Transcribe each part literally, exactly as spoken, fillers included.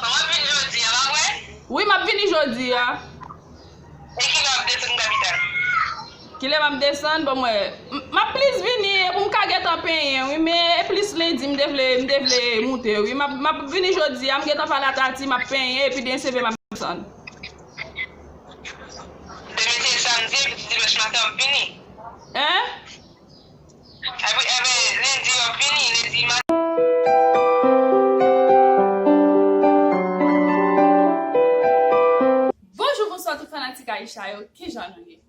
Mwen vin jodi a, pa vre? Wi, m ap vini jodi a. E kilè w ap desann kapital? Kilè m ap desann? Bon, mwen, m ap plis vini e pou m ka gentan penyen, wi, men e plis lendi m te vle, m te vle moute, wi. M ap, m ap vini jodi a, m gentan pale a Tati, m ap penyen, epi demen se vre m ap desann. Demen se samdi, epi dimanch maten w ap vini. Hein? Epi, epi, lendi w ap vini, lendi maten. Bonjou, bonswa tout fanatik Aisha yo, kijan nou ye?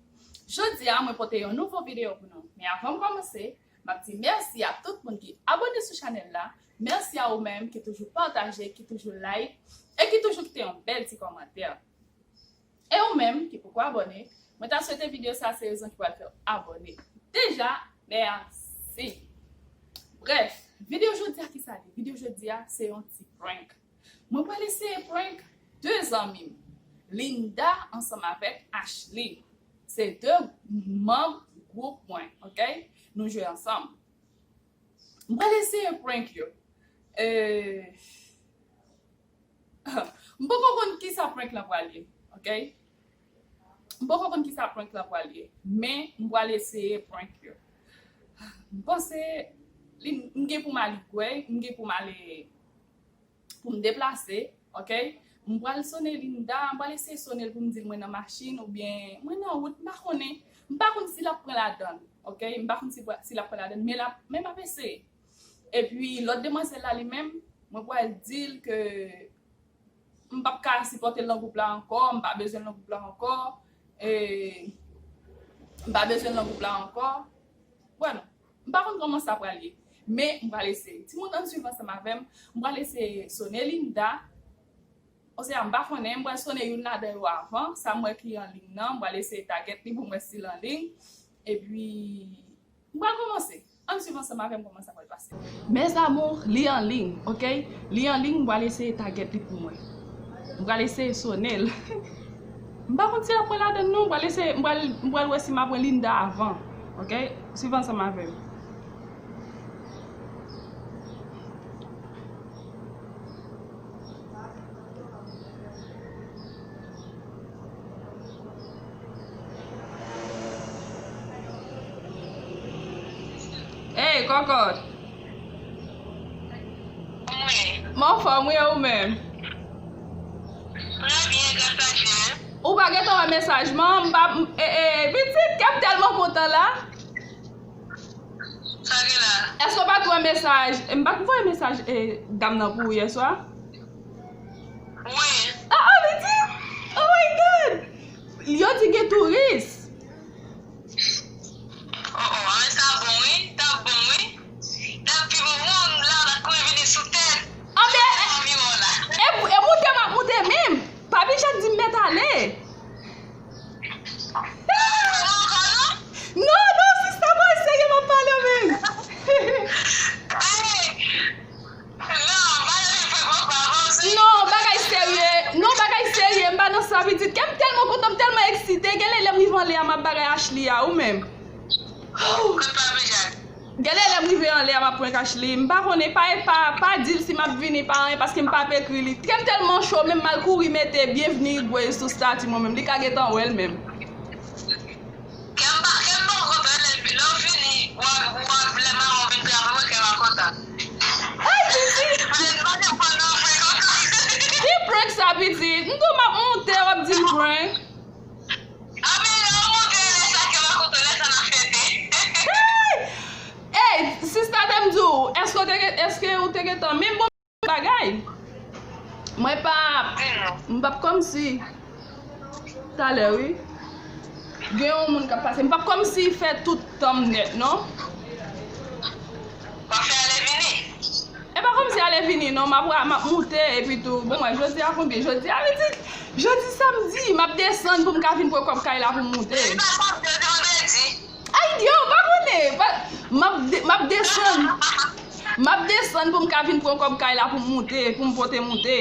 Jodi a, mwen pote yon nouvo videyo pou nou. Men avan m kòmanse, m ap di mèsi a tout moun ki abòne sou chanèl la. Mèsi a ou menm ki toujou pataje, ki toujou like, e ki toujou kite yon bèl ti kòmantè. E ou menm ki poko abòne, mwen ta swete videyo sa se rezon ki pral fè w abòne. Deja, mèsi. Brèf, videyo jodi a ki sa li? Videyo jodi a se yon ti prank. Mwen pral eseye prank de zanmi m, Linda ansanm avèk Ashley. Se de manm gwoup mwen, oke? Nou jwe ansanm. M pral eseye prank yo. Eh, m poko konn kisa prank lan pral ye, oke? M poko konn kisa prank lan pral ye, men m pral eseye prank yo. M panse li, m gen pou m ale Gwèy, m gen pou m ale, pou m deplase, oke? M pral sone Linda, m pral eseye sone l pou m di l mwen nan machin oubyen mwen nan wout, m pa konnen. M pa konn si l ap pran ladann, oke? M pa konn si, si l ap pran ladann, men l ap, men m ap eseye. Epi lòt demwazèl la li menm, mwen pral di l ke m p ap ka sipòte l nan gwoup la ankò, m pa bezwen l nan gwoup la ankò, e, m pa bezwen l nan gwoup la ankò. Bwè non, m pa konn kòman sa pral ye, men m pral eseye. Timoun, ann swiv ansanm avè m, m pral eseye sone Linda. Osea, m pa konnen, m pral sone youn ladan yo avan, sa m wè ki an liy nan, m pral eseye tagèt li pou m wè si l an liy. Epi, m pral kòmanse. Ann swiv ansanm avè m kòman sa pral pase. Mes amours, li an liy, oke? Li an liy, m pral eseye tagèt li pou mwen. M pral eseye sone l. M pa konn si l ap pran ladann non, m pral eseye, m pral, m pral wè si m ap wè Linda avan, oke? Swiv ansanm avè m. Ey, kòkòt. Wi. Mwen anfòm, wi, e ou menm? Trè byen, gras a Dye. Ou pa gentan wè mesaj mwen? M pa, m, e, e, pitit, kè m tèlman kontan la. Sa gen la? Èske w pa t wè mesaj? M pa t voye mesaj, e, dam nan pou ou yèswa? Wi. Ah, ah, pitit! Oh my God! Yo di gen touris. Oh, oh, men sa bon, wi. T ap bon, wi. T ap pi bon, bon, la, la kouri vini sou tèt. Anben, e, e, e moute m ap moute menm. Papi Jak di m mèt ale. Non, non, sista, mwen serye, m ap pale w menm. Non, bagay serye. Non, bagay serye. M pa nan sa, pitit. Kè m tèlman kontan, m tèlman eksite. Genlè lè m rive anlè a, m ap bagay Ashley a, ou menm. Kote Papi Jak? Genlè lè m rive anlè a, m ap prank Ashley. M pa konnen, pa, pa, pa di l si m ap vini, pa anyen, paske m p ap ekri li. Kè m tèlman cho, menm m al kouri mete byenvni Igwe sou stati mwen menm. Li ka gentan wè l menm. Kè m pa, kè m pa kontan, lè, lè w fini, w ap, w ap, lè mawon vin frape mwen, kè m ap kontan. Ay, pitit! Mwen pa te konn nan fè konsa. Ki prank sa, pitit? M tou m ap moute, w ap di m prank. Anben, lè w moute, lè sa kè m ap kontan, lè sa n ap fete. Hey! Ey, sista, te m di w, èske w te gen, èske ou te gentan menm bon bagay? Mwen pa, m p ap kòmsi. Talè, wi. Gen yon moun k ap pase. M p ap kòmsi fè tout tan m nèt, non. W ap fè ale vini? E pa kòmsi ale vini, non. M ap, m ap moute, epi tou. Bon, mwen, jodi a konbyen? Jodi a, jodi, jodi samdi, m ap desann pou m ka vin pran kòb kay la pou m moute. Jodi pa samdi, jodi vandredi. Ay, yo, pa konnen. Pa, m ap de-, m ap desann. M ap desann pou m ka vin pran kòb kay la pou m moute, pou m pote moute.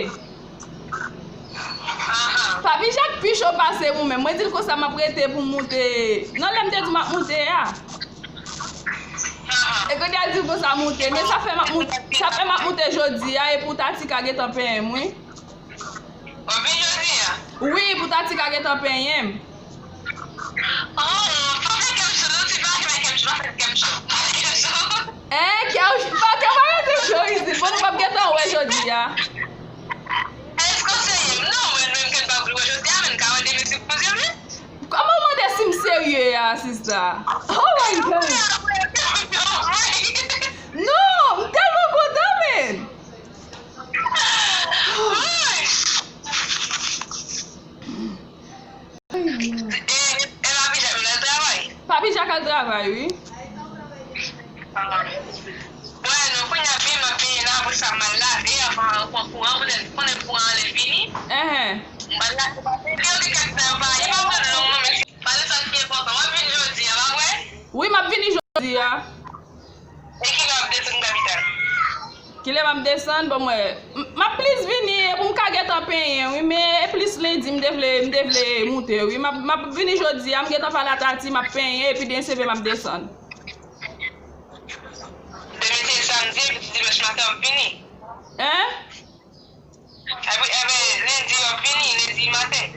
Papi Jak pi cho pase ou menm. Mwen di l konsa m ap rete pou m moute. Nan lè m te di m ap moute a. E kounye a l di l konsa moute. Men sa fè m ap moute, sa fè m ap moute jodi a, e pou Tati ka gentan penyen m, wi. W ap vin jodi a? Wi, pou Tati ka gentan penyen m. Oh, pa fè kèm cho, non, ti pa fè kèm cho, pa fè kèm cho, pa fè kèm cho. Hein, kè w, pa, kè w pa mete cho isit, bon, nou p ap gentan wè jodi a. Èske w serye? Non, mwen menm kè m pa vle wè jodi a, men m ka wè demen si Bondye vle. Kòman w mande si m serye a, sista? Oh my God! Non, m tèlman kontan, men! E, e Papi Jak menm al travay? Papi Jak al travay, wi. Ah. Bon, non, kounye a, pi m ap vini la, apre sa, m al lave, anvan, pran kouran, poutèt, konnen kouran an lè vini. Enhen. M al lave, m ap vini, ok, kèk tan, pa, li pa pran long, non, men pale sa ki enpòtan. W ap vin jodi a, pa vre? Wi, m ap vini jodi a. E kilè w ap desann kapital? Kilè m ap desann? Bon, mwen, m, m ap plis vini, e pou m ka gentan penyen, wi, men e plis lendi m te vle, m te vle moute, wi. M ap, m ap vini jodi a, m gentan pale a Tati, m ap penyen, epi demen se vre m ap desann. Demen se samdi, epi dimanch maten w ap vini? Hein? Epi, epi, lendi w ap vini, lendi maten?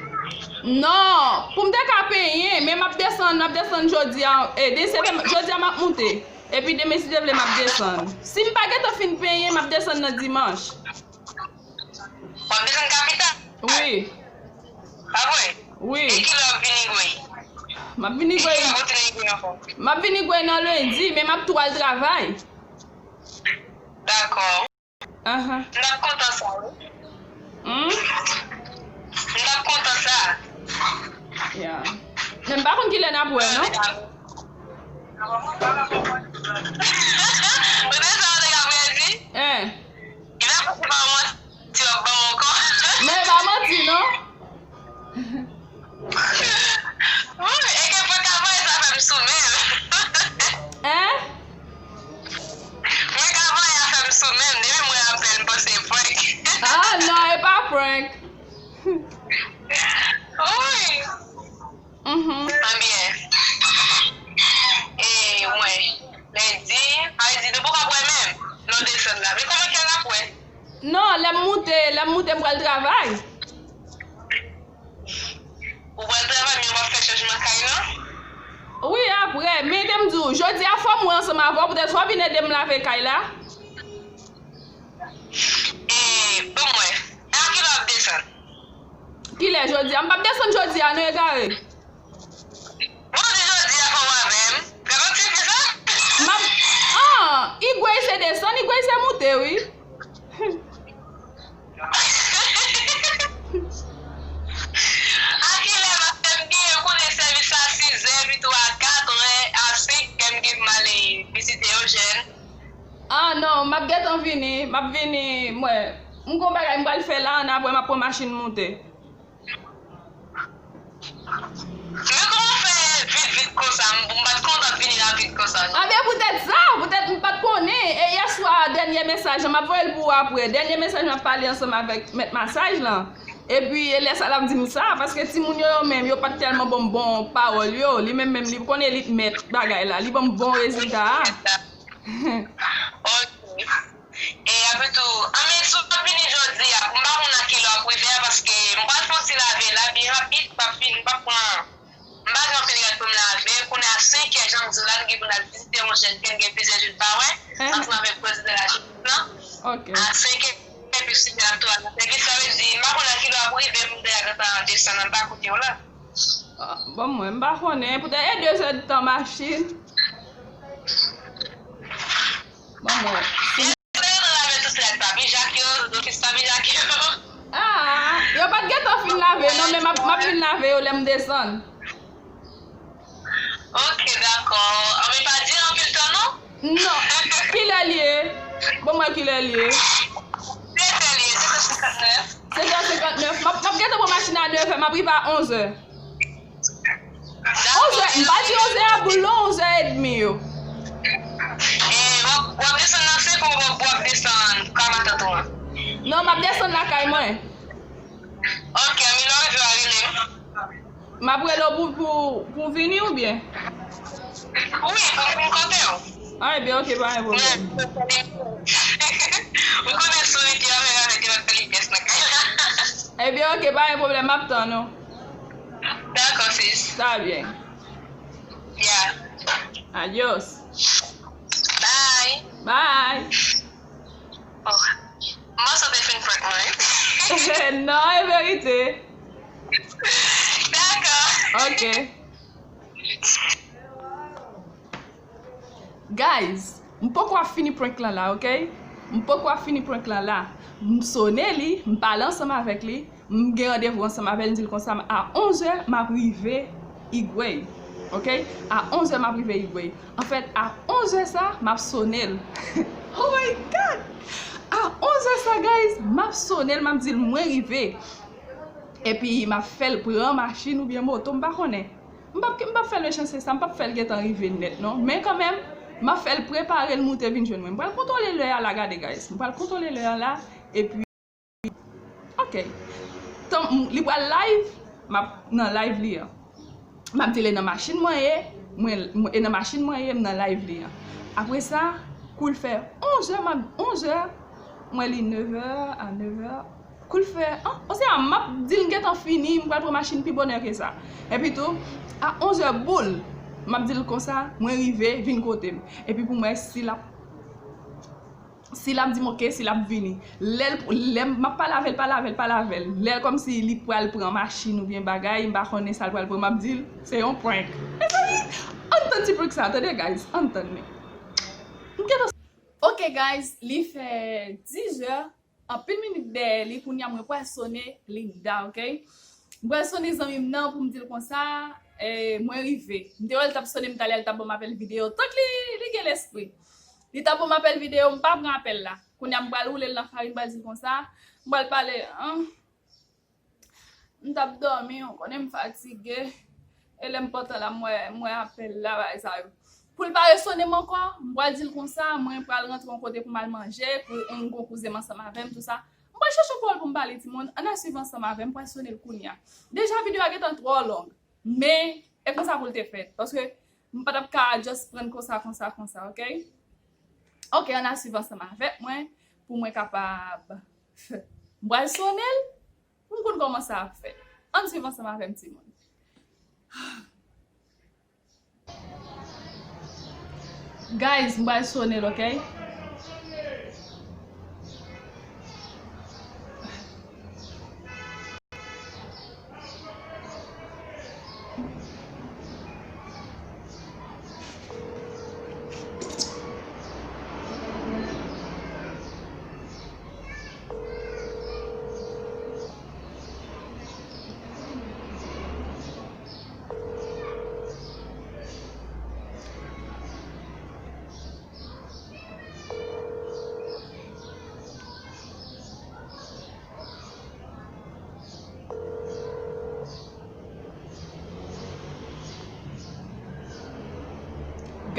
Non, pou m te ka penyen, men m ap desann, m ap desann jodi a, e, demen se vre, jodi a m ap moute. Epi demen, si Dye vle, m ap desann. Si m pa gentan fin penyen, m ap desann nan dimanch. W ap desann kapital? Wi. Pa vre? Wi. E kilè w ap vini Gwey? M ap vini Gwey. E kilè w ap retoune Gwey ankò? M ap vini Gwey nan lendi, men m ap tou al travay. Dakò. Ahan. M t ap kontan sa, wi. Hmm? M t ap kontan sa. Ya. Men m pa konn kilè n ap wè, non. Ou te sa w te ka predi? Hein. Li pa posib pa manti, w ap ban m ankò. Men e pa manti, non. Wi, e ke prank avanyè sa fè m sou menm. Hein? Prank avanyè a fè m sou menm. Depi m wè apèl, m panse e prank. Ah, non, e pa prank. Wi. Mhm. Ebyen, e, mwen, lendi, a di nou poko ap wè menm, lè w desann la. Men kòman kè n ap wè? Non, lè m moute, lè m moute, m pral travay. Ou pral travay, men w ap fè chanjman kay lan? Wi, apre, men de m di w, jodi a fò m wè ansanm avè w, poutèt w ap vin ede m lave kay la. E, ban m wè. A kilè w ap desann? Kilè jodi a? M p ap desann jodi a, non, egare. Bon, se jodi a fò w avè m. Gad yon ti fi sa. M ap, an, Igwey se desann, Igwey se moute, wi. A kilè, paske m gen, ou konnen sèvis la sizè, pito a katrè, a senk, kè m gen pou m ale vizite Eugène. Ah non, m ap gentan vini, m ap vini, mwen, m gon bagay m pral fè la, ann apre m ap pran machin moute. Men kòman w fè vit vit konsa, m, m pa t konn w t ap vini rapid konsa, non. Anben, poutèt sa, poutèt m pa t konnen, e yèswa, dènye mesaj lan, m ap voye l pou ou apre, dènye mesaj lan, m ap pale ansanm avèk mèt masaj lan, epi e lè sa l ap di m sa, paske timoun yo, yo menm, yo pa t tèlman ban m bon pawòl yo, li menm menm, li konnen li t mèt bagay la, li ban m bon rezilta a. Ok. E apre tou, anben, si w ap vini jodi a, m pa konn a kilè w ap rive a, paske m pral fè yon ti lave la, byen rapid, m p ap fin, m p ap pran, m pa gen anpil rad pou m lave, kounye a senkè, jan m di w la, n gen pou n al vizite yon jèn ke n gen plizyè jou n pa wè, ansanm avèk prezidan lajezis lan. Ok. A senkè, epi si n ap tou al nan sèvis, sa vle di, m pa konn a kilè w ap rive, m deja gentan desann anba kote w la. Ah, bon, mwen, m pa konnen. Poutèt e de zè de tan machin. Bon, mwen. Yo te gentan lave tout rad Papi Jak yo, ofis Papi Jak yo. Ah, yo pa t gentan fin lave, non, men m ap, m ap vin lave yo lè m desann. Ok, dakò. Anben, pa dire anpil tan, non? Non. Kilè l ye? Bon, mwen, kilè l ye? Kilè l ye? Sèt è senkantnèf. Sèt è senkantnèf. M ap, m ap gentan pran machin a nevè, m ap rive a onzè. Onzè, m pa di onzè a boul non, onzè edmi yo. E, w ap, w ap desann nan senk ou w ap, w ap desann ka matant ou an? Non, m ap desann lakay mwen. Ok, anben lè w rive w a rele m. M ap rele w pou, pou, pou w vini oubyen? Wi, pou m vin kote w. Ah, ebyen, ok, pa gen pwoblèm. M konnen sou li ki avèk avèk li pa t pale pyès nan kay la. Ebyen, ok, pa gen pwoblèm, m ap tann ou. Dakò, sis. Sa byen. Yeah. Adios. Bye. Bye. Oh. Mwen santi fin prank mwen. Non, e verite. Dakò. Ok. Guys, m poko ap fini prank lan la, ok? M poko ap fini prank lan la. M sone li, m pale ansanm avèk li, m gen randevou ansanm avè l, m di l konsa, a onzè, m ap rive Higüey, ok? A onzè, m ap rive Higüey. Anfèt, a onzè sa, m ap sone l. Oh my God! A onzè sa, guys, m ap sone l, m ap di l, mwen rive. Epi, m ap fè l pran machin oubyen moto, m pa konnen. M p ap, m p ap fè l mechanste sa, m p ap fè l gentan rive nèt, non. Men kanmenm, m ap fè l prepare l moute vin jwenn mwen. M pral kontwole lè a la, gade, guys. M pral kontwole lè a la, epi, ok. Tan, m, li pral live, m ap nan live li an. M ap di l e nan machin mwen ye, mwen, mwen, e nan machin mwen ye, m nan live li an. Apre sa, kou l fè onzè, m ap, onzè, mwen li nevè, a nevè, kou l fè, an, osea, m ap di l m gentan fini, m pral pran machin pi bonè ke sa. Epi tou, a onzè boul, m ap di l konsa, mwen rive, vin kote m. Epi pou m wè si l ap, si l ap di m ok, si l ap vini. Lè l, lè m ap pale avè l, pale avè l, pale avè l. Lè l kòmsi li pral pran machin oubyen bagay, m pa konnen sa l pral pran, m ap di l, se yon prank. Mezanmi, ann tann ti prank sa, tande, guys, ann tann li. M gentan. Ok, guys, li fè dizè. Anpil minit dèyè li, kounye a mwen pral sone Linda, ok? Mwen pral sone zanmi m nan pou m di l konsa, eh, mwen rive. M te wè l t ap sone m talè, l t ap ban m apèl videyo. Tank li, li gen lespri. Li t ap ban m apèl videyo, m pa pran apèl la. Kounye a m pral woule l nan farin, m pral di l konsa, m pral pale, an, m t ap dòmi, ou konnen m fatige. E lè m pantan la, m wè, m wè apèl la, bagay sa yo. Pou l pa resone m ankò, m pral di l konsa, mwen pral rantre yon kote pou m al manje, pou m gon kouzen m ansanm avè m, tou sa. M pral chèche yon pawòl pou m pale, timoun. Ann a swiv ansanm avè m, m pral sone l kounye a. Deja, videyo a gentan twò long. Men, e konsa pou l te fèt. Paske m pa t ap ka just pran l konsa, konsa, konsa, ok? Ok, ann a swiv ansanm avèk mwen, pou mwen kapab. M pral sone l, pou m konn kòman sa ap fèt. Ann swiv ansanm avè m, timoun. Guys, m pral sone l, ok?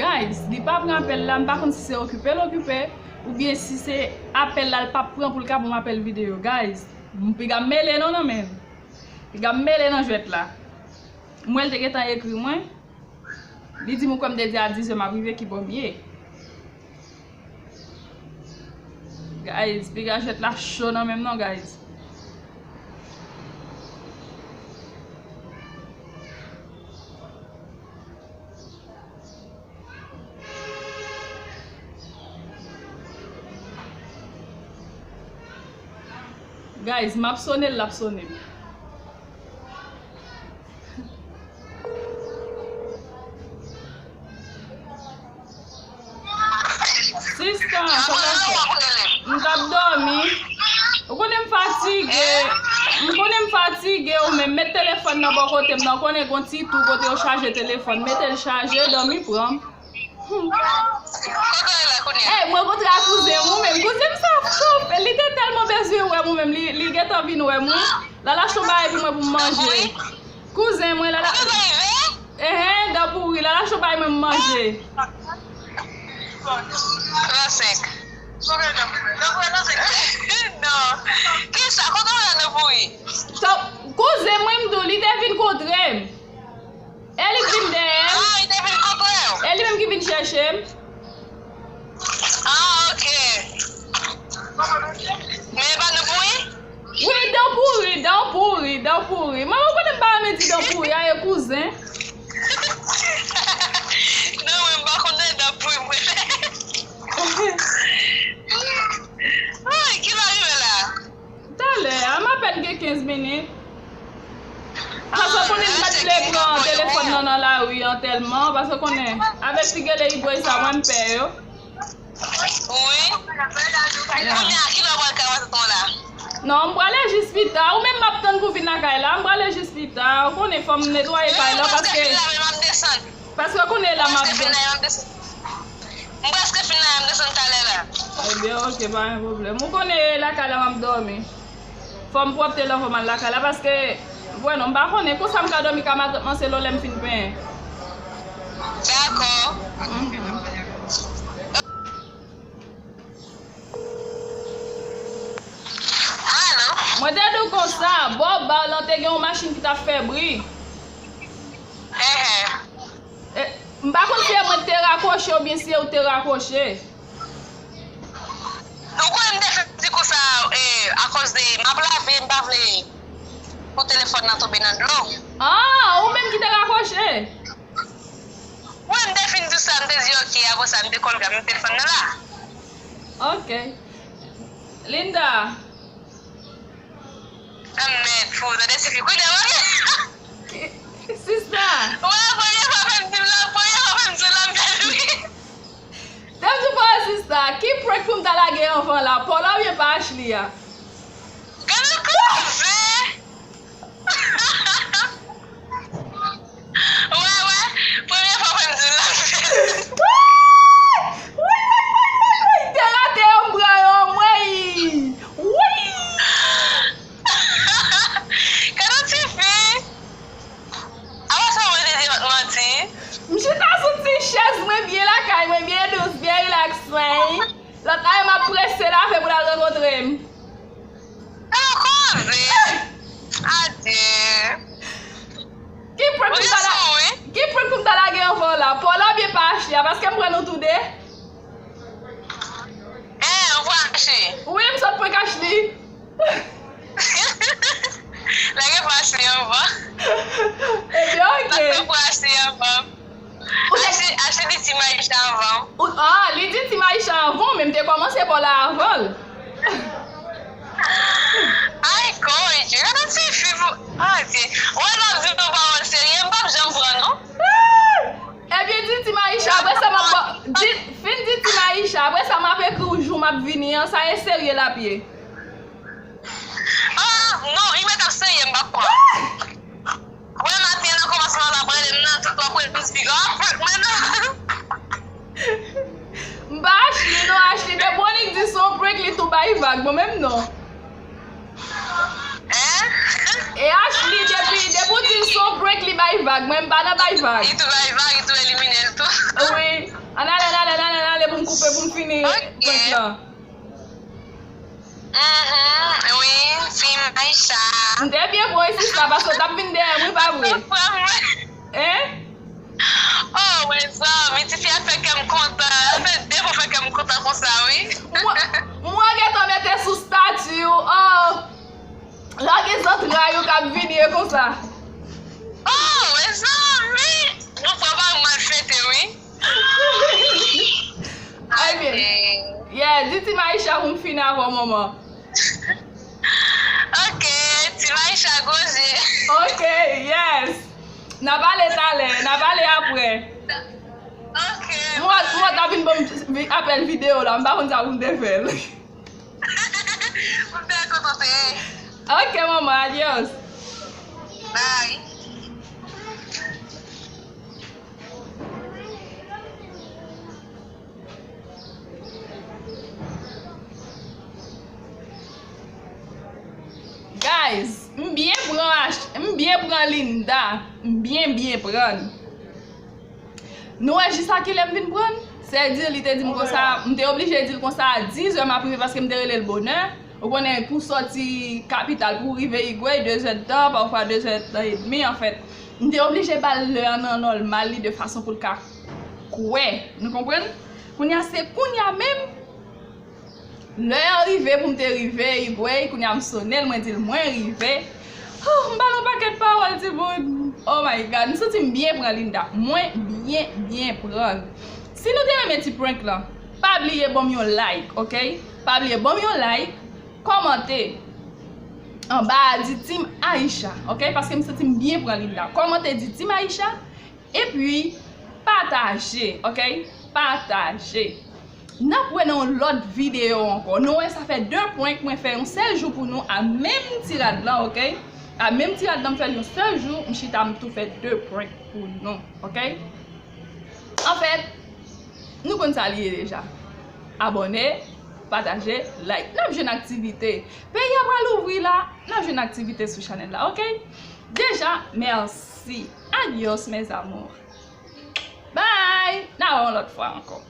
Guys, li pa pran apèl la, m pa konn si se okipe l okipe, oubyen si se apèl la l p ap pran pou l ka ban m apèl videyo. Guys, m piga m mele non nan men l. Piga m mele nan jwèt la. M wè l te gentan ekri mwen. Li di m ou kwè m te di a dizè m ap rive, kibò m ye. Guys, piga jwèt la cho nan men m non, guys. Guys, m ap sone l, l ap sone m. Sista, sa w ap fè? M t ap dòmi. Ou konnen m fatige. M konnen m fatige, ou menm met telefòn nan bò kote m nan. Ou konnen gon ti tou kote yo chaje telefòn. Mete l chaje, dòmi pran m. Hmm. Ey, mwen kontre ak kouzen m, ou menm. Kouzen m sa ap chofe. Li te tèlman bezwen wè m, ou menm. Li, li gentan vin wè m, wi. L al achte yon bagay pou mwen pou m manje. Kouzen mwen, l al a-, enhen, dan pouri, l al achte yon bagay mwen m manje. Kisa? Kote w la dan pouri? Kouzen mwen, m di w, li te vin kontre m. E li k vin dèyè m. Ah, li te vin kontre w. E li menm ki vin chèche m. Ah, ok. Men e pa nan pouri? Wi, dan pouri, dan Dan pouri. Manman, ou konnen m pa renmen di dan pouri a, e kouzen. Non, mwen m pa konn dan pouri mwen. Ay, kilè w rive la? Talè a, m apèn gen kenz minit. Paske w konnen m pa t vle pran telefòn nan nan lari an tèlman, paske w konnen, avèk ti gele igwey sa, mwen m pè yo. Wi. Kounye a, kilè w pral ka matant mwen la? Non, m prale jis pita. Ou menm m ap tann pou w vin lakay la. M prale jis pita. Ou konnen fò m netwaye kay la paske, paske w konnen la m ap. M prèske fin la, m ap desann talè la. Ebyen, oke, pa gen pwoblèm. Ou konnen lakay la m ap dòmi. Fò m pwòpte l anvan m al lakay la paske, bwè non, m pa konnen konsa m ka dòmi ka matant mwen se lò lè m fin penyen. Dakò. Mhm. Alo? Mwen te di w konsa, bò ba w lan te gen yon machin ki t ap fè bri. Enhen. E, m pa konn si e mwen ki te rakwoche oubyen si e ou te rakwoche. Ou konnen m te fè di konsa, e, akoz de m ap lave, m pa vle pou telefòn nan tonbe nan dlo. Ah, ou menm ki te rakwoche? Wi, m te fin di sa, m te di oke, apre sa, m te kòl gade m telefòn nan la. Oke. Linda. Anmèd, fou, tande tifi, kounye a, oke. Sista. Wè, premye fwa fè m di m la, premye fwa fè m di m la, m pèdi wi. Depi w pa sista, ki prank pou m ta lage anvan la, Paula oubyen pa Ashley a? Gade koze! Wè, wè, premye fwa mwen di l la. Woy! Woy, woy, woy, woy, woy! Te rate yon bra yo, woy! Woy! Gade yon ti fi! Apa sa mwen te di manti? M chita sou ti chèz mwen byen lakay mwen, byen dous, byen rilaks mwen. Lòt la yo m ap prese lave pou l al rankontre m. Gade yon koze! Adye! Ki prank pou m ta la, ki prank pou m ta lage anvan w la? Paula oubyen pa Ashley a? Paske m pran nou toude. Eh, ou pran Ashley? Wi, m sot prank Ashley. Lage pa Ashley anvan. Ebyen, oke. Lage pa Ashley anvan. Ou te Ashley, Ashley di Team Aisha anvan. Ou, ah, li di Team Aisha anvan, men m te kòmanse Paula avan l. Ay, koze, gade ti fi pou, ah, ti. Wè, lè w di yon pawòl serye, m p ap janm pran, non. Ebyen, di Team Aisha, apre sa, m ap ba, di, fin di Team Aisha, apre sa, m ap ekri w jou m ap vini an, sa e serye l ap ye. Ah, non, li mèt ap serye, m p ap pran. Wè, maten nan kòmansman w ap rele m nan, tout w ap rele m ti piga, w ap prank mwen non. M pa Ashley non, Ashley, depi w annik di se yon prank, li tou bay vag, mwen menm non. Hein? E Ashley, depi, depi w di se yon prank, li bay vag, mwen m pa nan bay vag. Li tou bay vag, li tou elimine l tou. Wi. Ann ale, ann ale, ann ale, ann ale pou m koupe, pou m fini prank lan. Mhm, wi, Team Aisha. M te byen pran wi sista, paske w t ap vin dèyè m wi, pa vre? Ou pran mwen. Hein? Oh, wè zanmi, tifi a fè kè m kontan. Sa fè de fwa fè kè m kontan konsa, wi. Mwen, mwen gentan mete sou stati w, oh, lage zantray ou k ap vini e konsa. Oh, wè zanmi, nou pran pa mal fete, wi. Ebyen, yeah, di Team Aisha pou m fini avè w, manman. Ok, Team Aisha, gwo je. Ok, yes. N a pale talè, n a pale apre. Ok. Mwen, mwen ta vin ban m vi-, apèl videyo la, m pa konn sa pou m te fè l. Ou te kontante. Ok, manman, adios. Bye. Guys, m byen pran Ash-, m byen pran Linda, m byen, byen pran. Nou wè jis a kilè m vin pran l? Sèdi li te di m konsa, m te oblije di l konsa a dizè m ap rive paske m te rele l bonè. Ou konnen pou sòti kapital pou rive Igwey, dezè d tan, pafwa dezè d tan edmi, anfèt. M te oblije ba l lè an nan nòmal li de fason pou l ka kwè. Nou konprann? Kounye a se kounye a menm, lè an rive pou m te rive Igwey, kounye a m sonnen l, mwen di l mwen rive. Oh, m pale yon pakèt pawòl, timoun. Oh my God, m santi m byen pran Linda. Mwen byen, byen pran. Si nou te renmen ti prank lan, pa bliye ban m yon like, ok? Pa bliye ban m yon like, kòmante anba a, di Team Aisha, ok? Paske m santi m byen pran Linda. Kòmante, di Team Aisha, epi pataje, ok? Pataje. N ap wè nan yon lòt videyo ankò. Nou wè sa fè de prank mwen fè yon sèl jou pou nou a menm ti rad lan, ok? A menm ti rad lan m fè l yon sèl jou, m chita m tou fè de prank pou nou, ok? Anfèt, nou konn sa li ye deja. Abòne, pataje, like. N ap jwenn aktivite. Peyi a pral ouvri la, n ap jwenn aktivite sou chanèl la, ok? Deja, mèsi. Adios, mes amours. Bye! N a wè yon lòt fwa ankò.